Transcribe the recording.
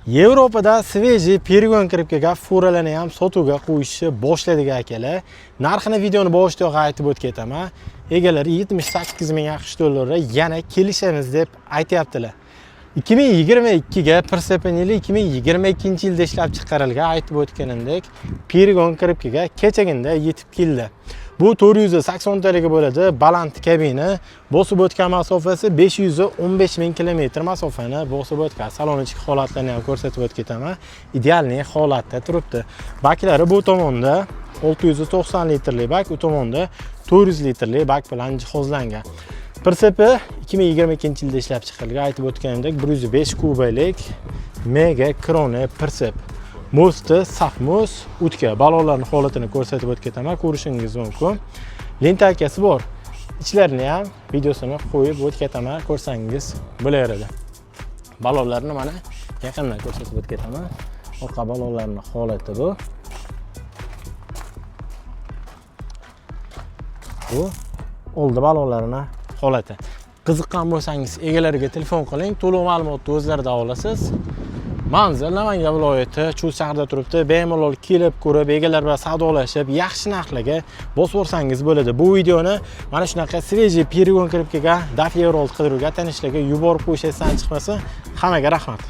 Yevropada свежий перегон kirib kelgan furalarni ham sotuvga qo'yishni boshladik, akalar. Narxini videoni boshida aytib o'tib ketaman. Egalari 78 ming AQSh dollari, yana kelishamiz deb aytyaptilar. 2022 ga прицеп ini 2022 yilda ishlab chiqarilgan, aytib o'tganimdek, перегон kirib kelgan, kechagina yetib keldi. Bu 480 taligi bo'ladi, baland kabina, bosib o'tgan masofasi 515 ming kilometr masofani bosib o'tgan. Salon ichki holatlarini ham ko'rsatib o'tib ketaman. Идеальный holatda turibdi. Baklari bu tomonda 690 litrli bak, u tomonda 400 litrli bak bilan jihozlangan. Прицеп i 2022 yilda ishlab chiqarilgan, aytib o'tganimdek, 105 kubalik Mega Krone прицеп. Мост i saf мост, утка, balonlarning holatini ko'rsatib o'tib ketaman, ko'rishingiz mumkin. Лентайка si bor. Ichlarini ham videosini qo'yib o'tib ketaman, ko'rsangiz bo'laveradi. Balonlarni mana yaqindan ko'rsatib o'tib ketaman. Orqa balonlarning holati bu. Bu oldi balonlarini holati. Qiziqqan bo'lsangiz, egalariga telefon qiling, to'liq ma'lumotni o'zlaridan olasiz. Manzil Namangan viloyati, Chust shahrida turibdi. Bemalol kelib ko'rib, egalar bilan savdolashib, yaxshi narxlarga bosib olsangiz bo'ladi. Bu videoni mana shunaqa свежий перегон kirib kelgan DAF Euro qidiruvga tanishlarga yuborib qo'yish esdan chiqmasin. Hammaga rahmat.